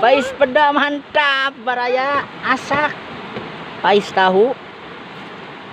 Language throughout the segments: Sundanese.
Pais peda mantap baraya asak. Pais tahu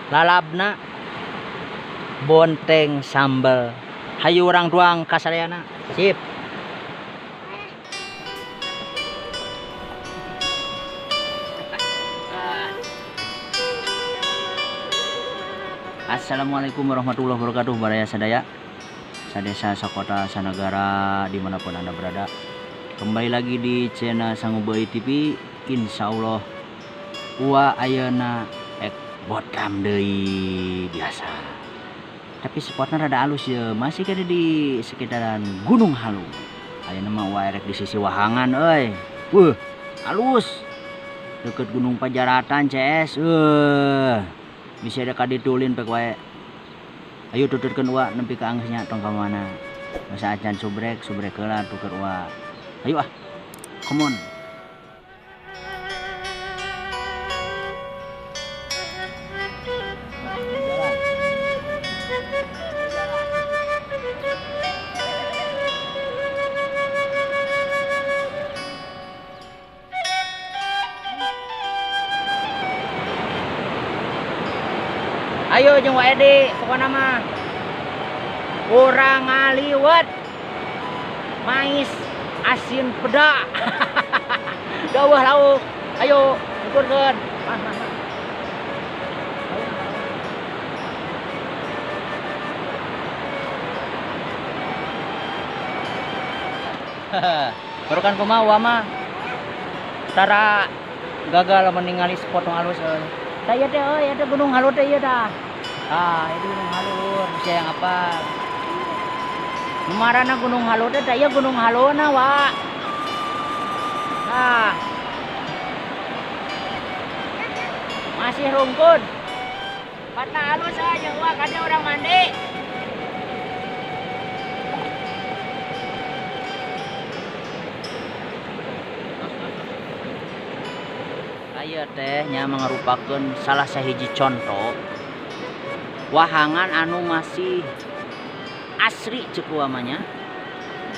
lalabna bonteng sambal. Hayu urang tuang kasadayana. Sip. Assalamualaikum warahmatullahi wabarakatuh baraya sadaya, sadesa, sakota, sanagara, dimanapun anda berada. Kembali lagi di channel Sangubeuy TV. Insya Allah Uwa ayeuna ek botam deui biasa. Tapi spotnya rada halus ya, masih kena di sekitaran Gunung Halu. Ayeuna mah Uwa erek di sisi wahangan euy. Wuh, halus. Deket Gunung Pajaratan CS. Bisa ada kaditulin pek wae. Ayo tuturkeun Uwa nepi ka anggeusnya tong ka mana. Masa acan subrek, subrek heula tuker Uwa. Ayo ah. Come on. Ayo jeung Wa Edi, pokona mah urang ngaliwet mais asin peda. Daweuh lauk. Ayo ukurkeun. Mah, mah, mah. Barukan kumaha Wa mah. Tara gagal meningali spot nu halus euy. Tah ieu teh euy, eta Gunung Halu teh ieu tah. Ah, itu Gunung Halu, bisa yang apa? Numarana Gunung Halu teh tah ieu Gunung Haluna, Wa. Ah. Masih rungkun. Patah halus aja, Wa, kada urang mandi. Aya teh nya mangarupakeun salah sahiji contoh wahangan anu masih asri ceuk uwa mah nya.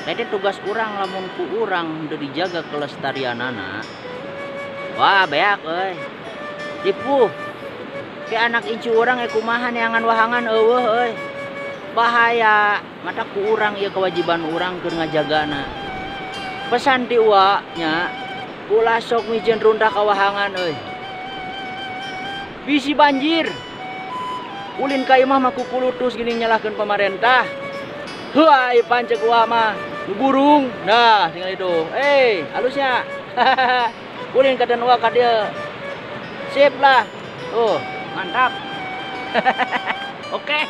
Jadi tugas urang lamun ku urang teu dijaga kelestarianana. Wah, beak euy. Ripuh. Ke anak incu urang kumaha neangan wahangan eueuh euy. Bahaya, mata ku urang ieu kewajiban urang keur ngajagana. Pesan ti uwa nya, ulah sok mijeun runtah ka wahangan euy. Bisi banjir. Ulin ka imah mah kukulutus gini nyalahkeun pamarentah. Heuay pancek uwa mah nu burung. Nah, tinggal itu. Halusnya. Ulin ka dan uwa ka dieu. Sip lah. Tuh, mantap. Oke.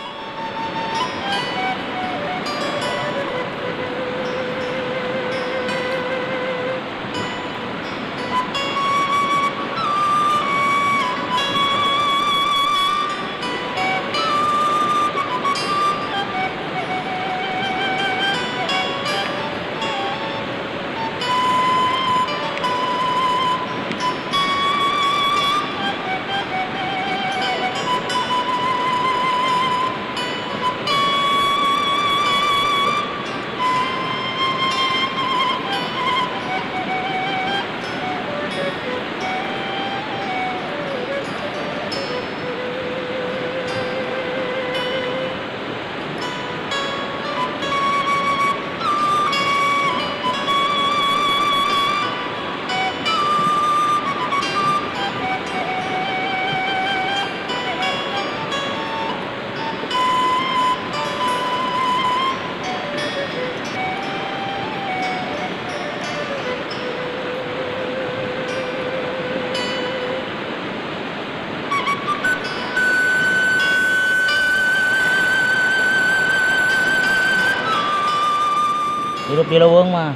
Hidup di leuweung mah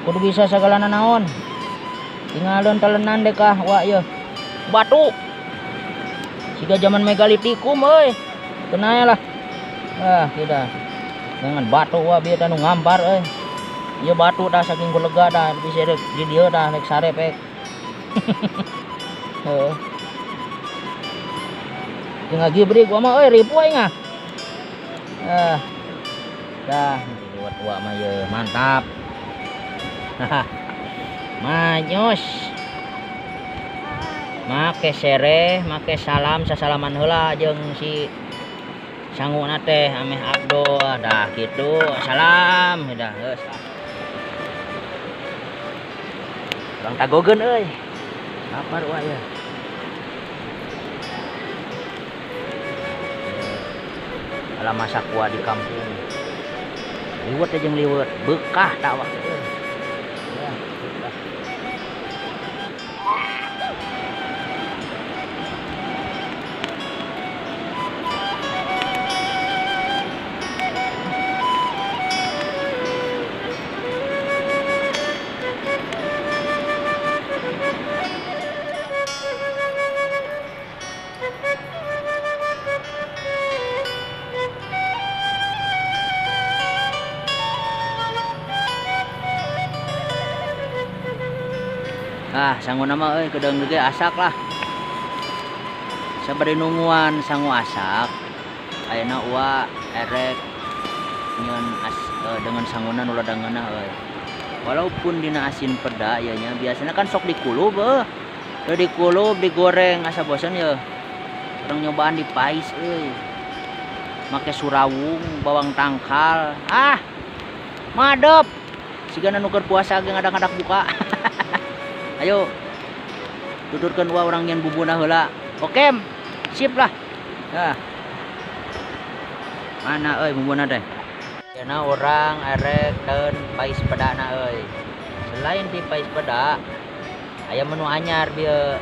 kudu bisa sagalana naon. Tinggalin telenan deh kah wa ye. Batu. Siga zaman megalitikum euy. Kenaya lah. Ah, tidak. Jangan batu wa bieu teh nu ngampar euy. Ieu batu dah saking gulega dah bisa rek di dieu dah rek sare pek. Heuh. Jeung ngagibrig gua mah euy ripu aing ah. Ah. Dah liwat uwa mah ye mantap. Manyos. Make sereh, make salam sasalaman heula jeung si sanguna teh ameh abdo dah kitu. Salam dah geus. Urang tagogeun euy. Lapar wa ya. Ala masak wa di kampung. Liwet jeung liwet, bekah tak waktu euy. Ya, bekah. Ah, sanguna mah euy kedeung ge asak lah. Sabari nungguan sangu asak. Ayeuna uwa erek nyeun as dengan sanguna nu rada ngeunah euy. Walaupun dina asin peda ieu nya biasana kan sok dikulub euy. Teu dikulub digoreng asa bosen ye. Urang nyobaan dipais euy. Make surawung, bawang tangkal. Ah. Madep. Sigana nu keur puasa ge ngadak-ngadak buka. Ayo tuturkeun wa urang nyen bumbuna heula. Oke, sip lah. Nah. Mana euy bumbuna teh? Cenah urang erek deun pais pedana euy. Selain di pais peda, aya menu anyar bieu.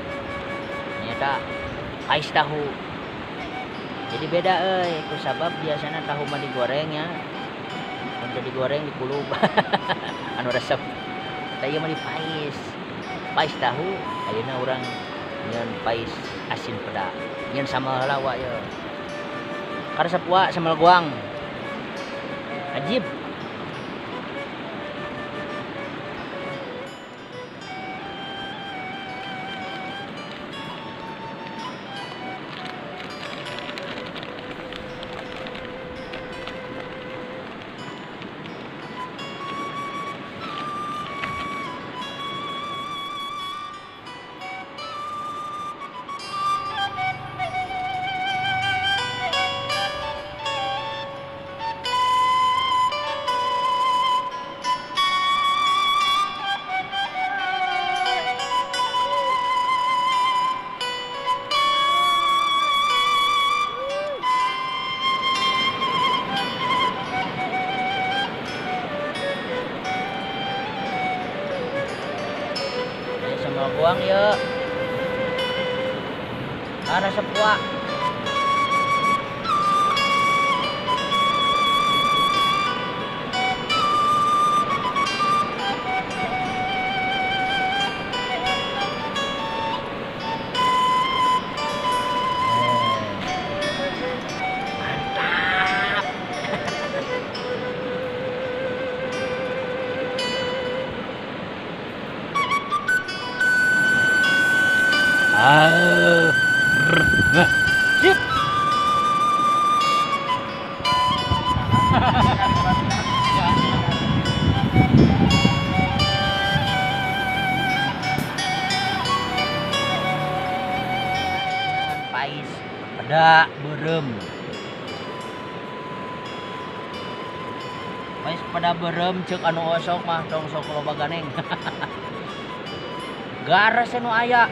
Nyaeta pais tahu. Jadi beda euy, ku sabab biasana tahu mah digoreng nya. Mun teu digoreng dikulub. Anu resep. Tah ieu mah dipais. Pais tahu, ayeuna urang nyeun pais asin peda. Nyeun sambal heula wa ieu. Karesep wa sambal goang. Ajib. Sambal goang ya. Resep wa. Mantap. Sip. Pais peda beureum. Pais peda beureum ceuk anu osok mah tong sok loba ganeng. Gares nu aya.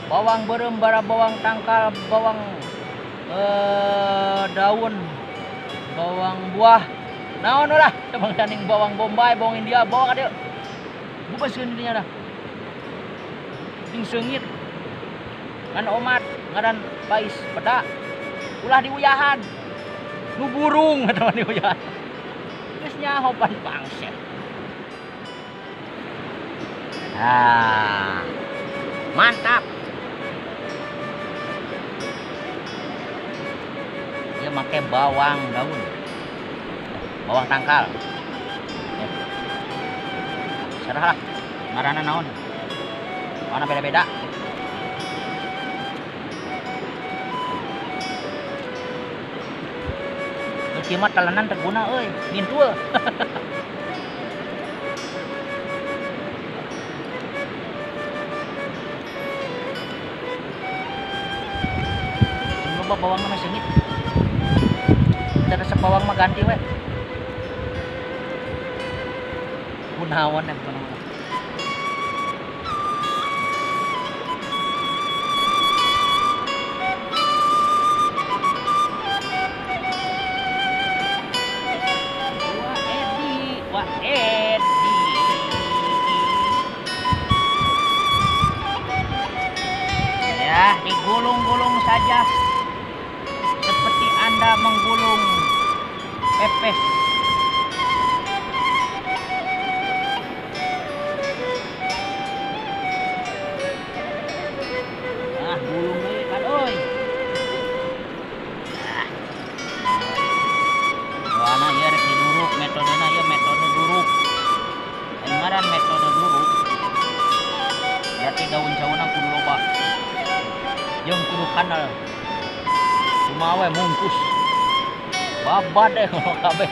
Bawang beureum, bara bawang tangkal, bawang daun, bawang buah. Naon lah, bawang taning, bawang bombay, bawang India, bawang ka dieu. Bubaskeun dinya dah. Ting seungit. Ngan omat, ngaran pais peda. Ulah diuyahan. Nu burung eta mah diuyahan. Geus nyaho pan pangset. Ah. Mantap. Dia pakai bawang daun, bawang tangkal. Ya. Serah lah, ngaranna naon. Warna beda-beda. Ieu mah telenan teu guna euy, mintul. Loba bawang mah seungit. Teu resep bawang mah ganti we. Kunaon ya kunaon. Wah Edi. Ya, digulung-gulung saja. Seperti Anda menggulung pepes. Ah, gulung deui kan euy. Ah. Soalna ieu rek diduruk, metodena ieu metode duruk. Aing ngaran metode duruk. Berarti daun cauna kudu loba. Jeung kudu kanal. Kumaha we mungkus. Babad deh kalau kabeh.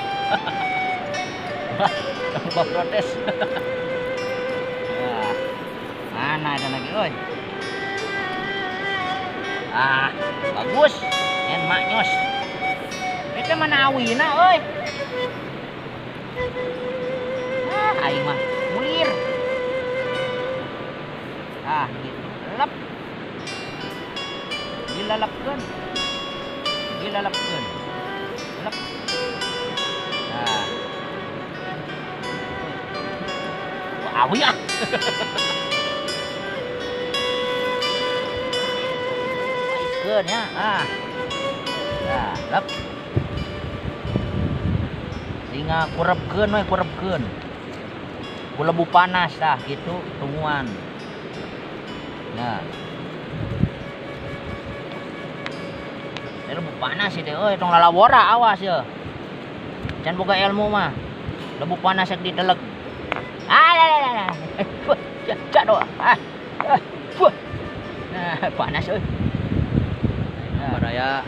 Loba protes. Nah, mana ada lagi euy? Ah, bagus. En maknyos. Itu mana awina euy? Ah, aing mah mulir. Ah, gitu. Lep. Dilalapkeun. Dilalapkeun. Lep. Nah. Wah, awi ah. Paiskeun ya. Ah. Nah, lep. Singa kurepkeun we, kurepkeun. Ku lebu panas tah gitu tungguan. Nah. Lebu panas ieu teh euy, tong lalawora awas ye. Can boga ilmu mah. Lebu panas rek diteleg. Ah, lah. Cak doa. Ah. Nah, panas euy. Nah, baraya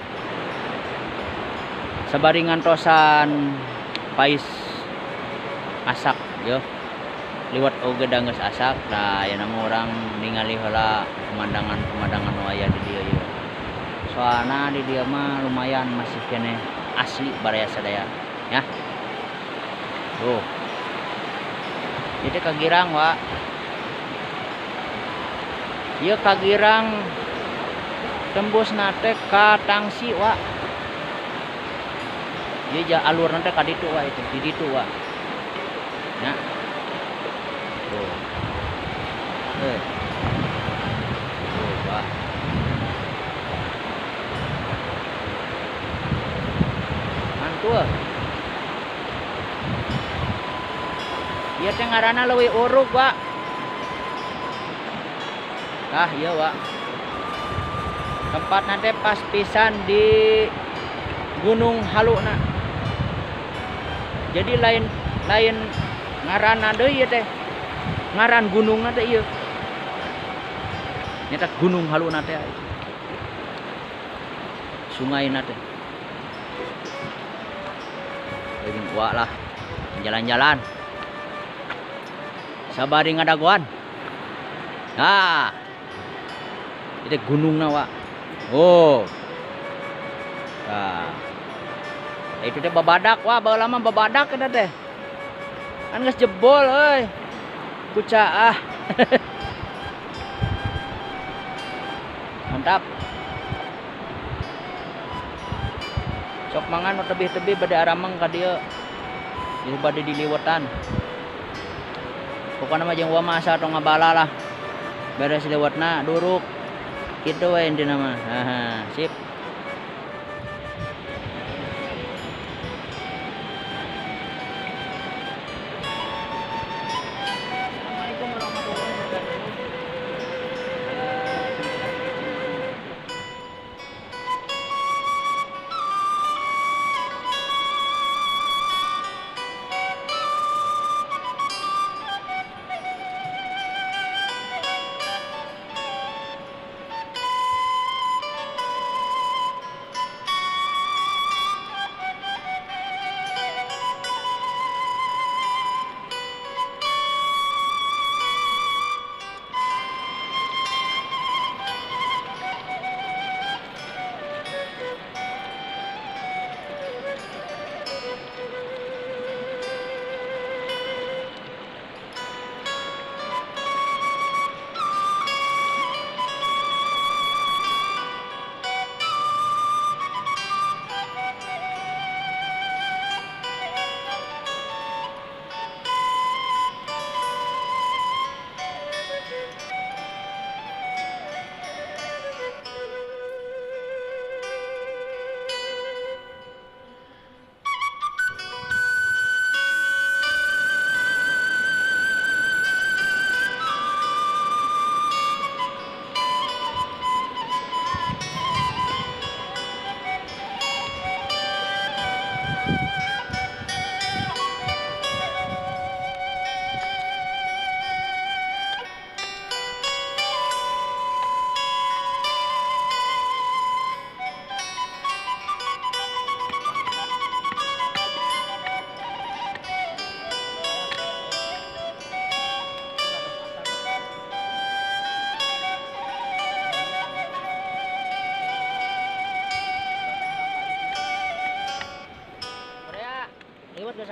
sabari ngantosan pais asak yo. Liwat oge da geus asak. Nah, ayeuna mah urang ningali heula pemandangan-pemandangan nu aya di dieu ieu. Soalna di dieu mah lumayan masih keneh asli baraya sadaya ya. Tuh. Ieu teh Kagirang, Wak. Ieu Kagirang tembusna teh ka Tangsi, Wak. Ieu ja alurna teh ka ditu, Wak, itu di ditu, Wak. Nah. Tuh. Tuh, Wak. Mantul. Ieu teh ngaranna leuwih urug, Wak. Tah, ieu, Wak. Tempatna teh pas pisan di Gunung Haluna. Jadi lain ngaranna deui ieu teh. Ngaran gunungna teh ieu. Nyata Gunung Haluna teh. Sungaina teh. Pengen kuat lah jalan-jalan. Sabari ngadagoan. Nah. Itu gunungna, Wak. Oh. Nah. Itu teh babadak, wah, baheula mah babadak eta teh. Kan geus jebol euy. Kucaah. Mantap. Sok mangan nu tebih-tebih bade arameng ka dieu. Ieu bade diliwetan. Pokona mah jeung wa mah asa tong ngabala lah. Beres liwetna duruk. Kitu we intina mah. Haha, sip. Assalamualaikum warahmatullahi wabarakatuh.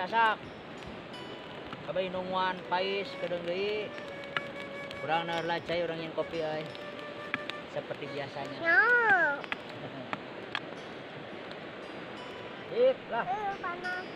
asak. Kabeh nungguan pais kedeung deui. Urang naeur cai urang nyin kopi euy. Seperti biasanya. Sip lah. Panas.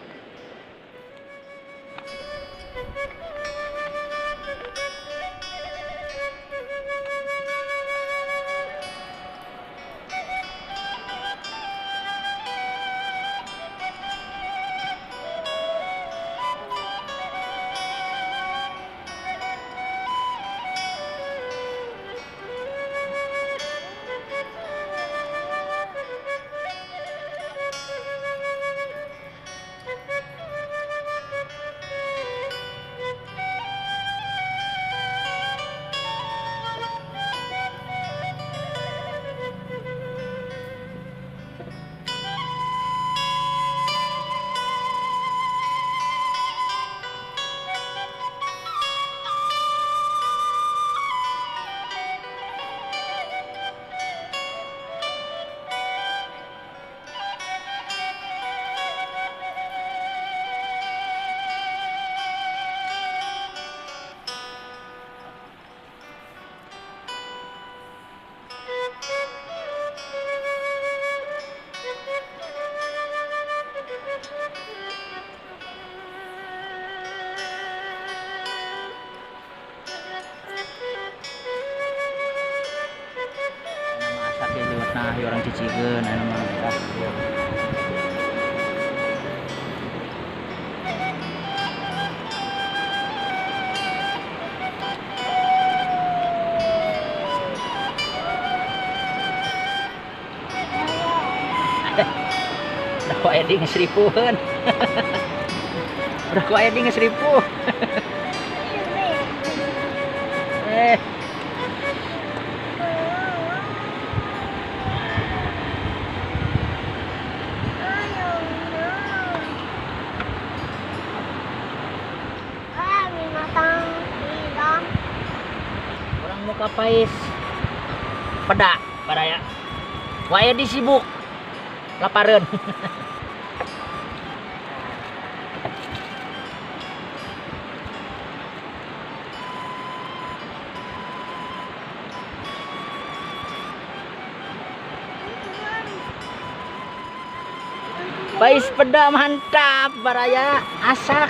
Nah, orang cicikeun anu mah tah. Udah ku aya di geus ripuheun. Udah ku aya di geus ripuh. Orang muka pais peda baraya. Wae disibuk lapareun. Pais peda mantap baraya, asak.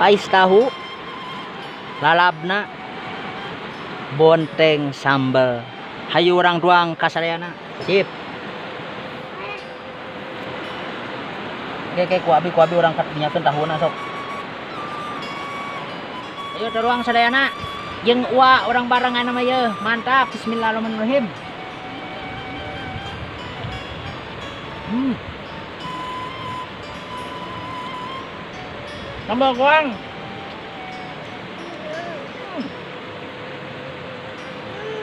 Pais tahu lalabna bonteng sambal. Hayu urang tuang kasadayana. Sip. Oke, ku abi urang nyiapkeun tahuna sok. Ayo tuang sadayana. Jeung ua urang barengan mah yeuh. Mantap. Bismillahirrahmanirrahim. Sambal goang.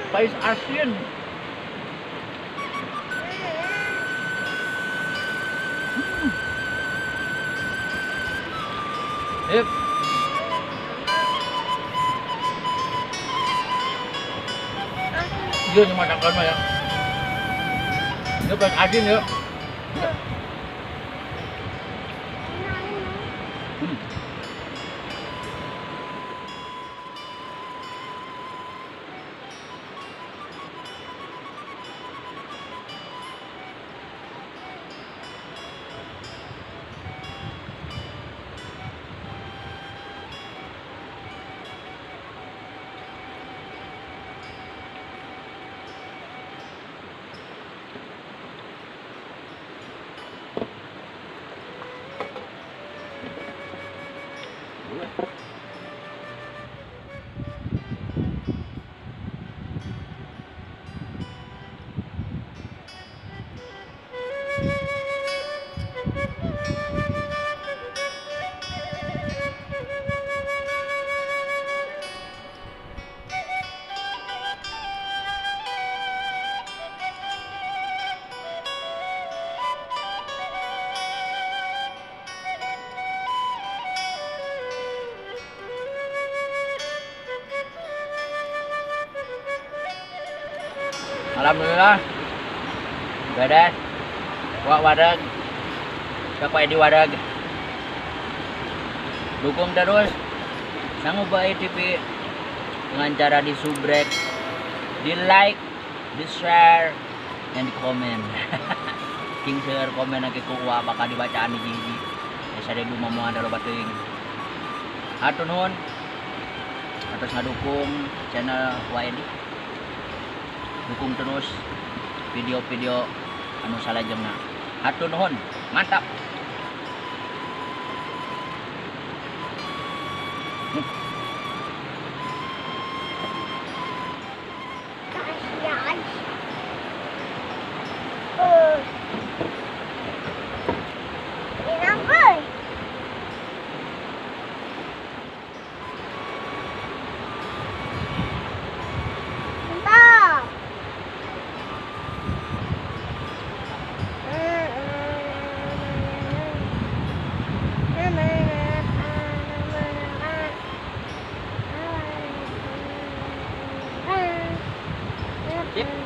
Pais asin. Sip. Iya, masakan mah ya. Ini pais asin ya. Alhamdulillah. Beres. Wak wadag. Siapa di wadag? Dukung terus Sangu Bae TV dengan cara di subrek, di like, di share, dan di komen. King share komen lagi ku uwa bakal dibacaan di hiji. Ya 1000 mah moal ada loba teuing. Hatur nuhun atas ngadukung channel WD. Dukung terus video-video anu salajengna. Hatur nuhun, mantap. Sip.